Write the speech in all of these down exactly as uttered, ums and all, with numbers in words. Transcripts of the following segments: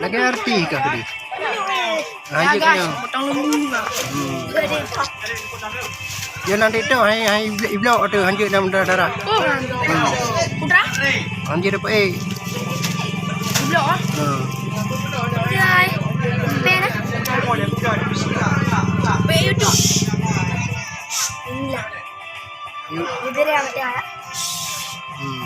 Lagèe arti kah tadi? Ha, jeuet keunoe. Hmm. Dia nanti tu, hai, hai, iblok tu, hanjeuet dalam darah-darah. Hmm. Hanjeuet dapat, eh. Iblok, ah? Hmm. Hai. Pen, ah? Pen YouTube. Inilah. Yuk. Bibir yang ada. Hmm.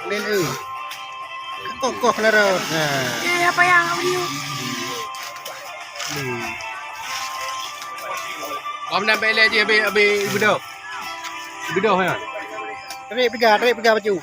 Nen, eh. Kokoh lah rot. Nah. Eh, apa yang audio? Hmm. Bang, nak bela je, habis, habis bedoh. Bedoh, ya. Tarik pegang, tarik pegang baju.